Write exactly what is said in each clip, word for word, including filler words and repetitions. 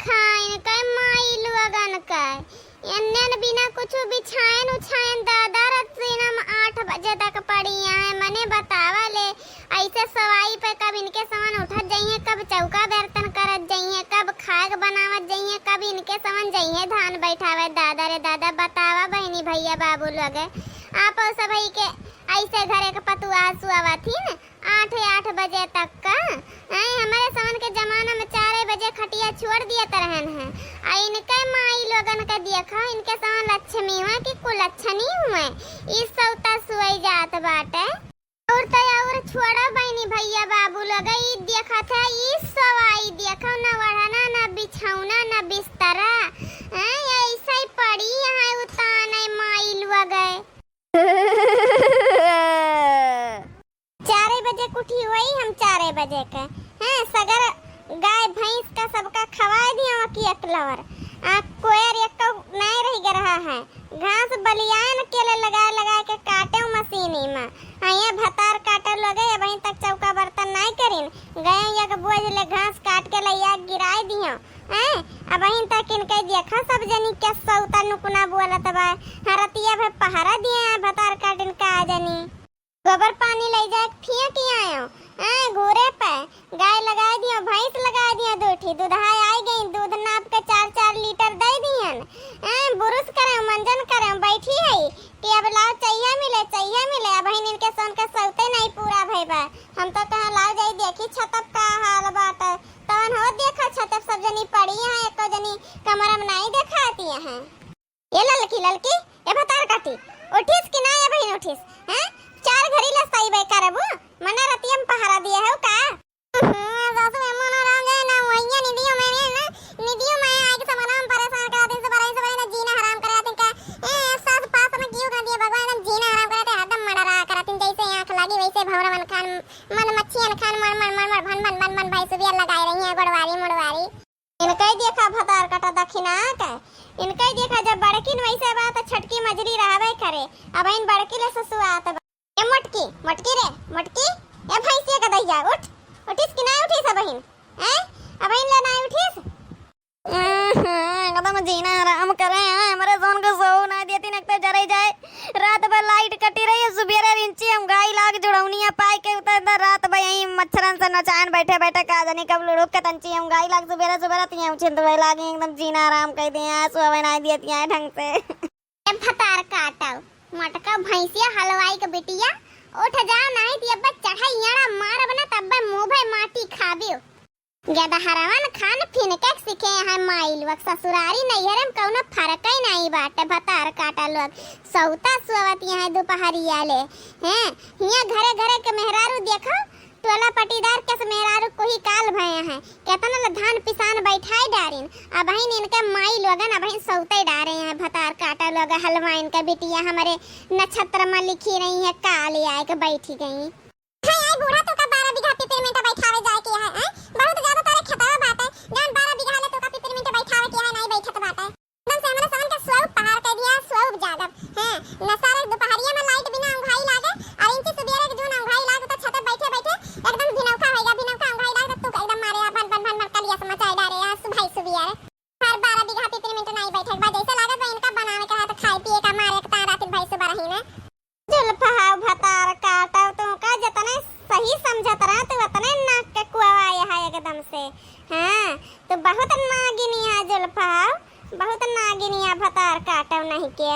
खाइन के माई लोगन के। एन्ने न बिना कुछु बिछायन उछायन दादा रसीना में आठ बजे तक पड़ी हैं। मने बतावा ले, ऐसे सवाई पे कब इनके समन उठत जइहें, कब चौका बर्तन करत जइहें, कब खाए के बनावत जइहें, कब इनके समन जइहें धान बैठावे। दादा रे दादा, बतावा बहिनी भैया बाबू लोग, आप सबही के ऐसे घरे के पतुआ सुआवत ही न, आठ, आठ बजे तक का? हैं, हमरे समन के जमाना में चारे बजे खटिया छोड़ दियत रहन हैं। आ इनके माई लोगन के देखा, इनके समन लक्ष्मी हुए कि कुलक्षणी हुए, ई सौता सुई जात बाटे। और तो और छोड़ा बहिनी भैया बाबू लोग, ई देखत है, ई सवाई देखो, न ओढ़ना, न बिछौना, न बिस्तरा, हैं, ऐसे ही पड़ी हैं उताने माई लोग। चारे बजे कुठी हुई, हम चारे बजे के, हैं, सगर गाय भैंस का सबका खवाए दिया कि एक लवर। आ कोयर एक नाय रह गया रहा है, घास बलियान के ले लगाए लगाए के काटे मशीनी में। आ ये भतार काटे लगे, अबहिन तक चौका बर्तन नाय करिन, गए एक बोझ ले घास काट के लैया गिराए दियो, हैं, अबहिन तक इनके देखा सब जनी के सौता नुकुना बोलत बा। हाँ, रतिया भर पहरा दिए हैं भतार काटिन का जनी। गोबर पानी ले जाए के फेंक आयो, हैं, घूरे पे गाय लगाए दियो, भैंस लगाए दियो, दू ठी दुधाए आई गई, दूध नाप के चार चार लीटर दे दियन, हैं, बुरुस करे, मंजन करे, बैठी है कि अब लाओ चाहिए मिले, चाहिए मिले। अबहिन इनके सन के सौते नहीं पूरा भई बा। हम तो कहे लाओ जाई देखी छतप का हाल बाटे, तवन हो देखा छतप सब जनी पड़ी हैं, एको जनी कमरा में नहीं देखाती हैं। ए ललकी, ललकी, ए भतार काटी, उठिस कि ना ए बहिन उठिस? हैं? चार घड़ी ले सही बे करबू, मने रतिया में पहरा दिए हो का? हम्म, सासू ए मना राम जाए ना, वहिया निदियो में ना, निदियो में आए के समाना में परेशान करा दिन से बड़ा से बड़ा ना जीना हराम करा दिन का। ए सास पास में क्यों कर दिए भगवान, एकदम जीना हराम करा दे, हरदम मडरा करा दिन, जैसे आँख लागी वैसे भौरा मन खान, मन मच्छियन खान, मन, मन, मन, मन, भन, भन, भन, भन, भाई सुबिया लगाए रही है, गोड़वारी, मुड़वारी। इनके देखा भतार काटा दखिना के, इनके देखा जब बड़किन वैसे बा त छटकी मजरी रहबे करे। अबहिन बड़की ले ससुआत बा। ए मोटकी, मोटकी रे, मोटकी, ए भैंसिया के दैया, उठ, उठिस कि ना उठिस अबहिन? हैं? अबहिन ले ना उठिस? हम्म, एकदम जीना हराम करे हैं, हमरे सोन को सोऊ ना देती, नकते जरे जाए। रात भर लाइट कटी रही है, सुबेरे रिंची हम घाई लाग जुड़ौनिया पाए के उतर दर रात भर यहीं मच्छरन से नचान बैठे बैठे का जानी कब लुढ़ुक के तंची हम घाई लाग सुबेरे सुबेरे तिया उछिन दुबे लागे एकदम जीना आराम कर दिए हैं, सोवे ना दिए तिया ढंग से। ए भतार काटव, मटका भैंसिया हलवाई के बिटिया, उठ जा नहीं ती अब चढ़ाई याड़ा मारब ना तब मुँह भे माटी खाबियो। गदहरवन खान फिनके सीखे हैं माई लोग, ससुरारी नैहरे में कौनो फर्क ही नहीं बाटे। भतार काटा लोग सौता सोवत यहाँ दुपहरिया ले हैं, हियाँ घरे घरे के मेहरारू देखो, टोला पटीदार के से मेहरारू कोही काल भये हैं, केतना ले धान पिसान बैठाए डारिन, अबहिन इनके माई लोगन अबहिन सौते डारे हैं। भतार काटा लोग हलवाइन के बिटिया हमरे नक्षत्र में लिखी रही है, काल आए के बैठी गई। हाय, हाय, बूढ़ा, तोका बारह बीघा पिपरमेंट बैठावे जाए के है, हैं? बहुत ज्यादा तारे खेतवा बाटे, जौन बारह बीघा ले तोका पिपरमेंट बैठावे के है, नहीं बैठत बाटे। एकदम से हमरे समन के स्वरूप पहाड़ कह दिया, स्वरूप जागब, हैं? न सारे दोपहरिया में लाइट बिना अंघाई लागे, और इंची सुबेरे के जून अंघाई लागे तो छत पे बैठे बैठे एकदम भिनौखा होएगा, भिनौखा अंघाई लागे तो तू एकदम मारे भन भन भन भन कलिया से मचाए डारे, आज सुबह सुबेरे। हर बारह बीघा पिपरमेंट नहीं बैठे के बाद जैसे लागत बा इनका बनावे के रहा तो खाए पिए का मारे के तारा रात भैंस बरही में। जुल्फहाव भतार काटव, तू का जतने सही समझत रहा, तू उतने नाक के कुआवा है एकदम से। हाँ, तू बहुत नागिनी है जुल्फहाव, बहुत नागिनी है भतार काटव नहीं के।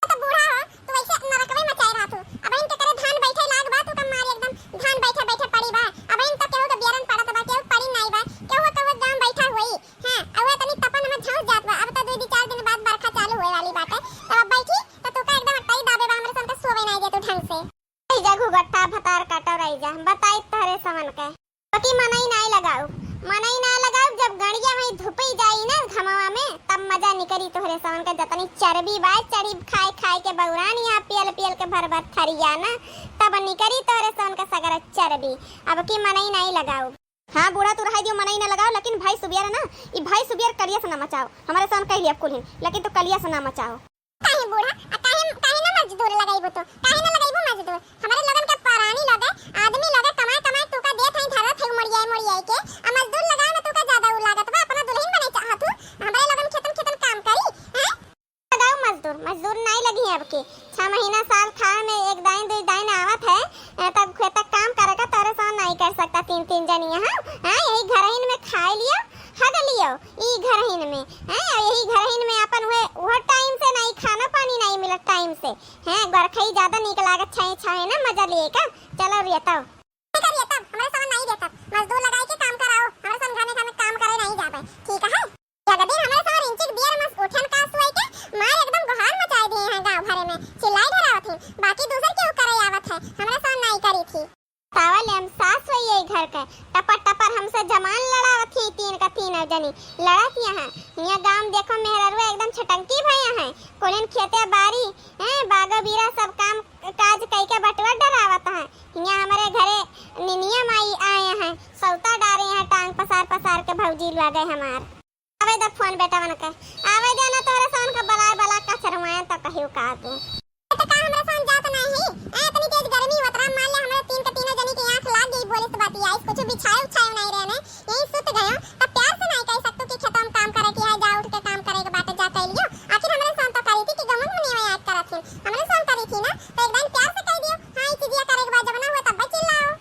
तो बूढ़ा हो, तू ऐसे नरकवे मचाए रहा तू। अब इनके करे धान बैठे लाग बा, तू का मारी एकदम धान बैठे बैठे पड़ी बा। अब इन तो केहू के बियरन पड़त बा, केहू पड़ी नहीं बा, केहू केहू गाँव बैठा हुई। हाँ, अब तनी तपन में झंस जात बा। अब तो दो दिन चार दिन बाद बरखा चालू होए वाली बाटे। तब अब बैठी तो तू का एकदम अट्टाई दाबे बा, हमरे सन के सोवे नाई दे तू ढंग से। रही जा घुघट्टा भतार काटो रही जा, बताई तहरे समन के। बाकी मनई नाई लगाऊ, मनई ना लगाऊ, जब गड़िया में धुपई जाई ना घमवा में, तब मजा निकरी तोहरे समन के। जतनी चर्बी बा चढ़ी खाए खाए के बौरान यहाँ पियल पियल के भर भर थरिया ना, तब निकरी तोहरे समन के सगर चर्बी। अब की मनई नाई लगाऊ। हाँ बूढ़ा, तू रह दियो, मनई ना लगाओ, लेकिन भाई सुबियर ना, ई भाई सुबियर कलिया से ना मचाओ। हमारे सन कह लिया कुल ही, लेकिन तू कलिया से ना मचाओ। काहे बूढ़ा, आ काहे, काहे ना मजदूर लगाइबो तो? काहे ना लगाइबो मजदूर? हमारे लोगन के परानी लगे, आदमी लगे, कमाए कमाए तू का देत हई, धरत हई मुड़ियाई मुड़ियाई के। आ मजदूर लगाए में तू का ज्यादा उ लागत बा, अपना दुल्हन बने चाहत हू? इनमें, हैं, और यही घर ही में अपन हुए, वो टाइम से नहीं खाना पानी नहीं मिलत टाइम से, हैं, गोरखई ज्यादा नीक लागत, छाए छाए ना मजा लिए का। चलो रियतव। ठीक है रियतव, हमरे समन नहीं देतव, मजदूर लगाई के काम कराओ, हमरे समन घने घने काम करे नहीं जाबे, ठीक है? एक दिन हमरे समन रिंचिक दियर मस उठन का सुआई के मार एकदम गोहार मचाए दिए हैं गाँव भरे में, चिल्लाई डरावत ही, बाकी दूसर केहू करे आवत है, हमरे समन नहीं करी थी। तावल हम सास वही यही घर के, टपर टपर हमसे जमान लड़ावत ही, तीन का तीनों जनी लड़त यहाँ। हियाँ गाँव देखो मेहररुआ एकदम छटंकी भया है, कोलिन खेते बारी, हैं, बागो बीरा सब काम काज कई के बटुआ डरावत है। हियाँ हमरे घरे निनिया माई आए हैं, सौता डारे हैं टांग पसार पसार के भौजी लगे हमार। आवे द फोन बेटवन के, आवे दे ना तोरे सोन के बलाए बला कचरवाए तो कहियो का तू। तो का हमरा सोन जात नहीं? ए, इतनी तेज गर्मी होत रहा, मान ले हमरे तीन के तीनों जनी के आँख लाग गई, बोले से बाती आई, कुछ बिछाए उछाए नहीं रहे ने, यही सुत गयो। तब प्यार से नहीं कह सकतू कि खेतों में काम करे की है, जा उठ के काम करे के बाटे, जा कह लियो। आखिर हमरे सोन तो करी थी कि गमन मुनिया याद करत थी, हमरे सोन करी थी ना, तो एक दिन प्यार से कह दियो, हाँ, ई चीजिया करे के बाद जब ना हुआ तब चिल्लाओ।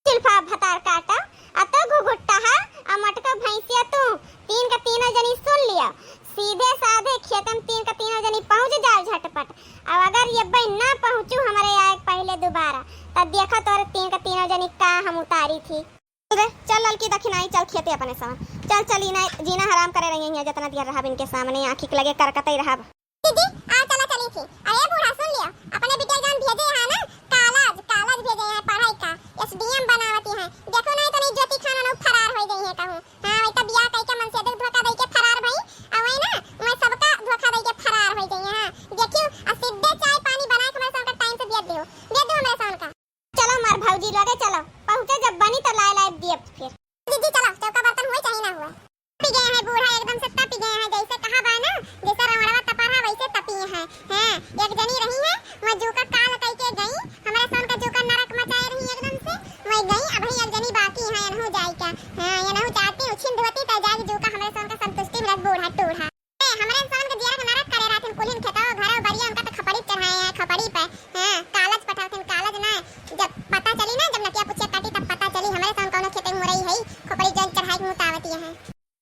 चुल्फा भतार काटा, आ तो घुघुट्टा हा, आ मटका भैंसिया तू, तीन का तीनों जनी सुन लिया, सीधे साधे खेतन तीन का तीनों जनी पहुँच जाओ झटपट। अब अगर ये बई ना पहुँचू हमरे आए पहले दोबारा, तब देखा तोरे तीन का तीनों जनी का हम उतारी थी। तू दे, चल ललकी दखिनाई, चल खेते अपने सवा, चल चल, इना जीना हराम करे रही है, जितना दिया रहब इनके सामने आँखी के लगे करकते ही रहब। दीदी, आओ चला चली थी। अरे बूढ़ा सुन लियो, अपने बिटिया जान भेजे यहाँ ना, कॉलेज, कॉलेज भेजे यहाँ पढ़ाई का, एसडीएम बनावती हैं। देखो नहीं तो नहीं ज्योति खान अनु फरार हो गई है कहूँ। हाँ, वही तो बियाह कई के मन से देख धोखा दे के फरार भई, और वही ना, वही सबका धोखा दे के फरार हो गई है। हाँ, देखियो, आ सीधे चाय पानी बना के हमारे सबका टाइम से दिया दियो, दिया दो हमारे सबका। चलो हमार भौजी लगे चलो, पहुँचे जब बनी तो लाए लाए दियब फिर। दीदी चलो, चौका बर्तन हुए चाहे ना हुए। पी गए हैं बूढ़ा एकदम से, तपी गए हैं, जैसे कहा बा ना, जैसे रवड़वा तपा रहा वैसे तपी हैं। हैं, एक जनी रही है, वह जूका काल कई के गई, हमारे सोन का जूका नरक मचाए रही एकदम से, वही गई। अब ही एक जनी बाकी है, एनहू जाई का। हाँ, एनहू जाती उछिन धोती तो जाके जूका हमारे सोन का संतुष्टि मिलत बूढ़ा टूढ़ा। ए, हमरे इंसान के जियरा के नरक करे रहथिन, कुलिन खेतवा, घरवा, बरिया, उनका तो खपड़ी चढ़ाए हैं, खपड़ी पे। हाँ, कालज पठावथिन, कालज ना। जब पता चली ना, जब नटिया पुछिया काटी, तब पता चली, हमरे सन कौनो खेते मुरई है, खपड़ी जन चढ़ाए के मुतावती है।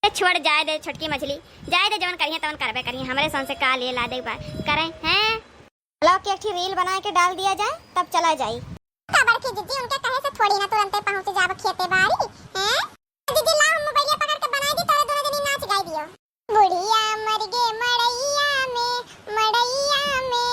ए, छोड़, जाए दे छोटकी मछली, जाए दे, जवन करिहे तवन करबे करिहे, हमरे सन से का ले ला दे बा, करें, हैं? चलो कि एक ठी रील बनाए के डाल दिया जाए, तब चला जाई। का बड़की जिज्जी, उनके कहे से थोड़ी ना तुरंते पहुँच जाब खेते बारी, हैं? जिज्जी, ला हम मोबाइलिया पकड़ के बनाई दी, तोरे दोनों जनी नाच गाई दियो। बुढ़िया मर गे मड़ैया में, मड़ैया में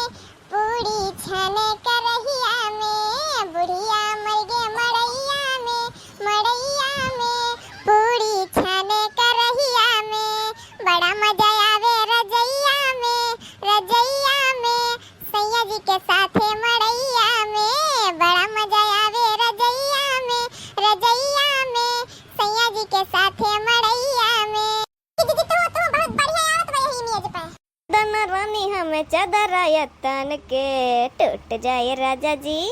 पूड़ी छाने करहिया में। बुढ़िया मर गे मड़ैया में, मड़ैया में पूड़ी छाने करहिया में। बड़ा मजा आवे रजैया में, रजैया में सैया जी के साथे मड़ैया में। बड़ा मजा आवे रजैया में, रजैया में सैया जी के साथे मड़ैया में। दीदी, तू, तू बहुत बढ़िया आवत बा यही इमेज पे। दन रानी हमें चदरा यतन के, टूट जाए राजा जी,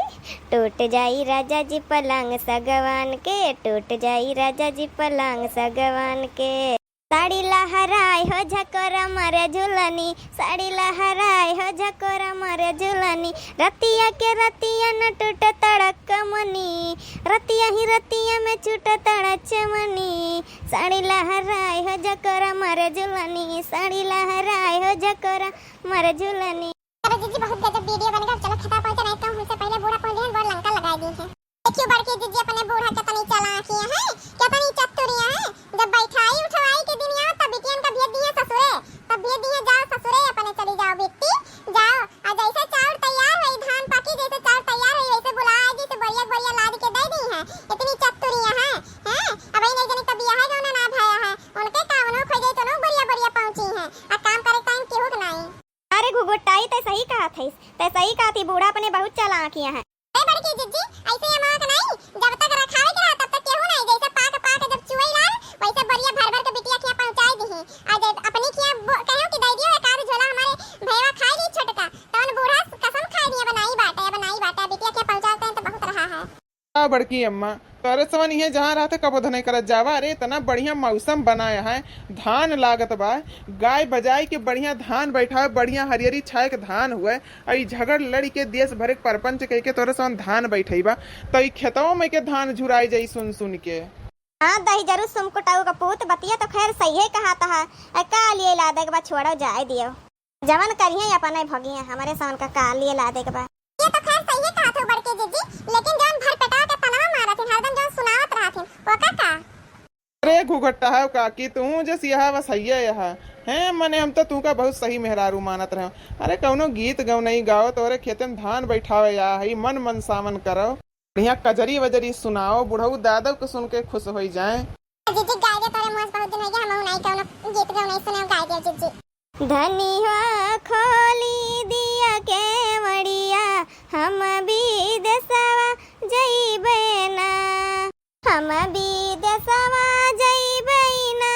टूट जाई राजा जी पलंग सगवान के, टूट जाई राजा जी पलंग सगवान के। साड़ी लहराए हो झकोरा मारे झुलनी, साड़ी लहराए हो झकोरा मारे झुलनी। रतिया के रतिया न टूटे तड़क मनी, रतिया ही रतिया में छूटे तड़क मनी। साड़ी लहराए हो झकोरा मारे झुलनी, साड़ी लहराए हो झकोरा मारे झुलनी। अरे जीजी, बहुत गजब वीडियो बन गया। चलो खेता पहुंचे, नहीं तो हमसे पहले बूढ़ा पहुंच गए, बड़ लंका लगा दी है। देखियो बड़की जीजी अपने बूढ़ा कितनी चालाकी है, कितनी चतुरिया है। जब बैठाई उठवाई के दिन आवत तब बिटियन का भेज दिए ससुरे, तब भेज दिए, जाओ ससुरे, अपने चली जाओ बिट्टी, जाओ। आ जैसे चाउर तैयार होई, धान पाकी, जैसे चाउर तैयार होई वैसे बुला, जैसे बोरिया बोरिया लाद के दे दी है। इतनी चतुरिया है, हैं? अब इन एक जनी का बियाह है, उन्हें ना भाया है, उनके का उन्हों खोजे तो उन्हों बोरिया बोरिया पहुंची है। आ काम करे टाइम केहू के नाई। अरे घुघुटाई, तै सही कहा थईस, तै सही कहा थी, बूढ़ा अपने बहुत चालाक हिया है। ए बड़की जिज्जी, ऐसे ये मौका नहीं, जब तक रखावे के रहा, तब तक केहू नहीं, जैसे पाक पाक जब चुए लाल, वैसे बोरिया भर भर के बिटिया के यहाँ पहुँचाई दीही। आ जब अपनी के यहाँ बो-, कहो कि दे दियो एक आध झोला हमारे भैया खाए ली छोटका, तवन बूढ़ा कसम खाए दिए, बनाई बाटे, बनाई बाटे, बिटिया के यहाँ पहुँचाते हैं तो बहुत रहा है। आ बड़की अम्मा, तोरे सवन इहे जहाँ रहते कबो धनई करत जावा। अरे, इतना बढ़िया मौसम बनाया है, धान लागत बा, गाय बजाई के बढ़िया धान बैठावे, बढ़िया हरियरी छाए के धान हुए, आ ई झगड़ लड़ी के देश भरे के परपंच कह के तोरे सवन धान बैठई बा, तो ई खेतवा में के धान झुराई जाई सुन सुन के। हाँ, दहिजरू सुमकुटाऊ का पूत, बतिया तो खैर सही है कहा तहा। ए, का लिए लादे के बा, छोड़ो, जाए दियो। जवन करिहे अपने भगिया, हमरे सवन का का लिए लादे के बा। ये तो खैर सही है कहा थे बड़के जीजी, लेकिन जौन भर पेटा के तनवा मारत हिन, हरदम जौन सुनावत रहत हिन, ओका का? अरे घुघट्टा है काकी, तू जस यहा बस हइये यहा। हैं, मने हम तो तू का बहुत सही मेहरारू मानत रहे। अरे कौनो गीत गौनई गाओ, तोरे खेते में धान बैठावे या हई, मन मनसावन करो। बढ़िया कजरी वजरी सुनाओ, बुढ़ऊ दादव के सुन के खुश होई जाए। जीजी गाय दे, तोरे मुँह से बहुत दिन हो गया, हम नहीं कौनो गीत गौनई सुने, गाय दे जीजी। धनी हो खोली दिया केवड़िया, हम विदेशवा जइबे ना, हम विदेशवा जइबे ना।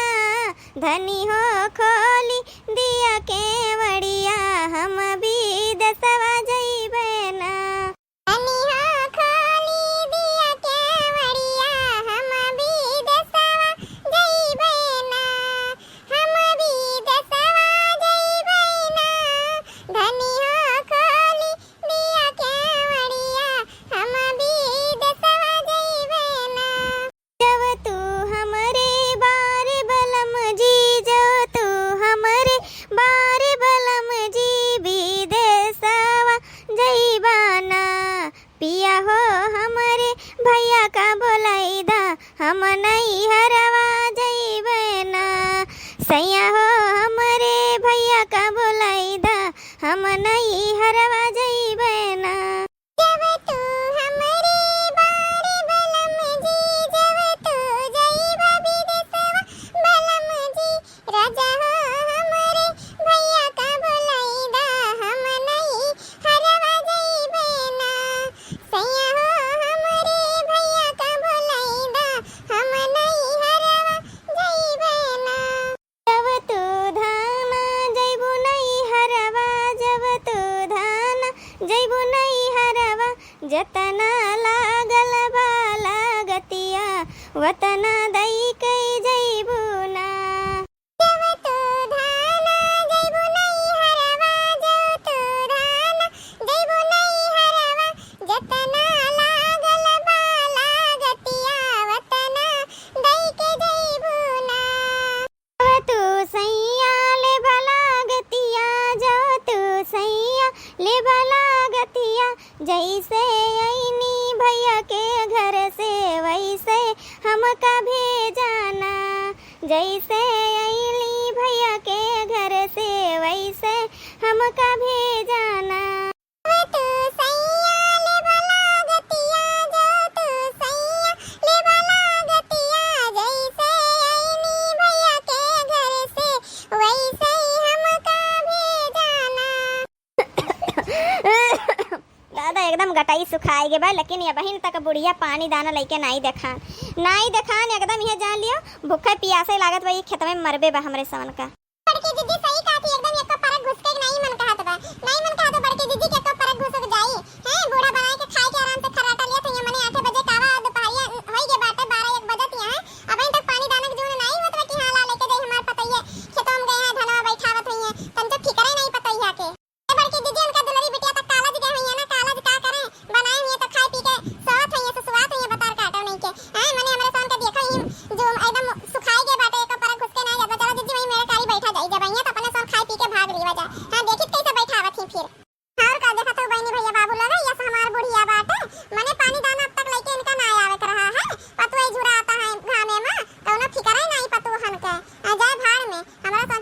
धनी हो खोली दिया केवड़िया, हम विदेशवा जइबे ना। धनी हो खोली दिया केवड़िया, हम विदेशवा जइबे ना, हम विदेशवा जइबे ना। धनी हो खोली दिया केवड़िया, हम विदेशवा जइबे ना। जब तू हमरे बारे बलम जी, जब तू हमरे बारे बलम जी, विदेशवा जइबा ना। पिया हो हमरे भैया का बोलाई दा, हम नैहरवा जइबे ना। सैया हो हमरे भैया का बोलाई दा, हम नैहरवा जइबे ना। जब तू हमरे बारे बलम जी, जब तू जइबा विदेशवा बलम जी, राजा हो हमरे भैया का बोलाई दा, हम नैहरवा जइबे ना। सैया हो हमरे भैया का बोलाई दा, हम नैहरवा जइबे ना। जब तू धाना जइबू नैहरवा, जब तू धाना जइबू नैहरवा, जतना लागल बा लागतिया, वतना दई के जइबू ना। जब तू धाना जइबू नैहरवा, जब तू धाना जइबू नैहरवा, जतना लागल बा लागतिया, वतना दई के जइबू ना। जब तू सैया लेबा लागतिया, जब तू सैया लेबा लागतिया, जैसे अइनी भैया के घर से वैसे हमका भेजाना, जैसे अइनी भैया के घर से वैसे हमका भेजाना। जब तू सैया लेबा लागतिया, जब तू सैया लेबा लागतिया, जैसे अइनी भैया के घर से वैसे हमका भेजाना। दादा, एकदम गटई सुखाए गे बा, लेकिन अबहिन तक बुढ़िया पानी दाना लइके नाई देखान, नाई देखान। एकदम इहे जान लियो, भूखे पियासे लागत बा, ई खेतवे में मरबे बा हमरे सवन का। बड़की दीदी सही कहत ही, एकदम एको परक घुसके के नाई मन कहत बा, नाई मन कहत बा बड़की दीदी के एको परक घुसक जाई। हैं, बूढ़ा बनाए के खाए के आराम से खर्राटा लियत हइया, मने आठे बजे कावा, दुपहरिया होई गे बाटे, बारह एक बजत हिया। हैं, अबहिन तक पानी दाना के जून नाई होत बा कि हाँ ला लेके जाई हमार पतोहिया, खेतवा में गए हैं, धनवा बैठावत हइया, तन तो फिकरे नाई पतोहिया के। ए बड़की दीदी, उनका दुलरी बिटिया तक कॉलेज गए हुई है ना, कॉलेज का करें, बनाए हुई है तो खाए पी के सोवत हुई है, सुसुआत हुई है, बतार काटो नहीं के। हैं, मने हमरे सोन के देखो ही जो एकदम सुखाई गए बाटे, एको परक घुसके ना जाबे। चलो दीदी, वही मेरे कारी बैठा जाई, जब आइए तो अपने सोन खाए पी के भाग लिया जा। हाँ, देखित कैसे बैठावत ही फिर। और का देखत हो बहनी भैया बाबू लोग, यस हमार बुढ़िया बाटे, मने पानी दाना अब तक लेके इनका ना आवे के रहा है, पतुए झुराता है घामे में, कौनो फिकर है नहीं पतुहन के। आ जाए भाड़ में, हमारा सोन